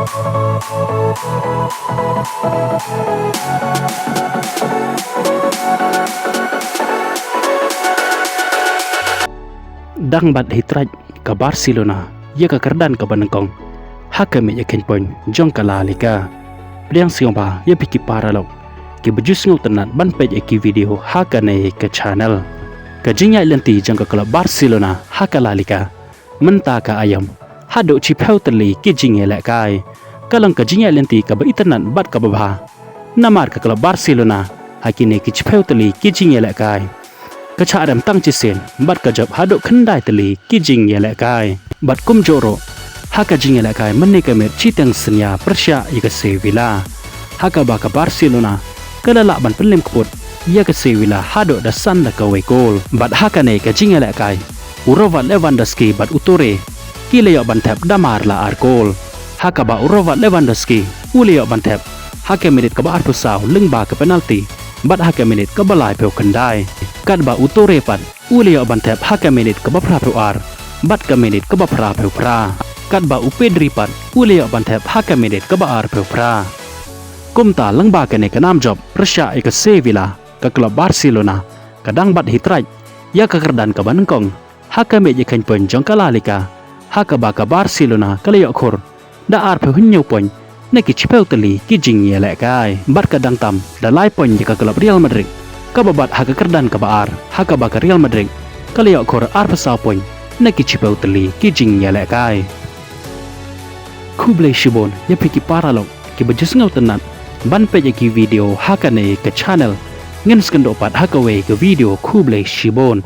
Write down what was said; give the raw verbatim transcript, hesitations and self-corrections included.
Dang bat hi trai ka Barcelona ïa ka kyrdan kaba nyngkong ha ka miej ïa ka khein point jong ka La Liga. Pdiang sngewbha ïa phi ki paralok kiba ju sngewtynnat ban peit ïa ki video ha kane ka channel. Ka jingïaid lynti jong ka klub Barcelona ha ka La Liga mynta ka aïom haduh shiphew tylli ki jingïalehkai. Ka long ka jingïaid lynti kaba itynnat bad kaba bha namar ka klub Barcelona ha kine ki shiphew tylli ki jingïalehkai ka shah rem tang shisien bad ka jop haduh khyndai tylli ki jingïalehkai. Bad kumjuh ruh ha ka jingïalehkai mynne ka miet shi teng synñia pyrshah ïa ka Sevilla, ha kaba ka Barcelona ka la lah ban pynlem kput ïa ka Sevilla haduh da san da kawei kol. Bad ha kane ka jingïalehkai u Robert Lewandowski bad u Touré ki la ïoh ban thep da mar la ar kol, ha kaba u Robert Lewandowski u la ïoh ban thep ha ka minit kaba arphew saw lyngba ka penalti bad ha ka minit kaba laiphew khyndai, katba u Touré pat u la ïoh ban thep ha ka minit kaba phraphew ar bad ka minit kaba phraphew phra, katba u Pedri pat u la ïoh ban thep ha ka minit kaba arphew phra. Kumta lyngba kane ka nam jop pyrshah ïa ka Sevilla, ka klub Barcelona ka dang bat hi trai ïa ka kyrdan kaba nyngkong ha ka miej ïa ka khein point jong ka La Liga, ha kaba ka Barcelona ka la ïoh khur da arphew hynñiew point na ki shiphew tylli ki jingïalehkai, bad ka dang tam da lai point ïa ka klub Real Madrid kaba bat ha ka kyrdan kaba ar, ha kaba ka Real Madrid ka la ïoh khur arphew saw point na ki shiphew tylli ki jingïalehkai. Khublei shibun ïa phi ki paralok kiba ju sngewtynnat ban peit ïa ki video ha kane ka channel. Ngin sa ïakynduh pat ha kawei ka video, khublei shibun.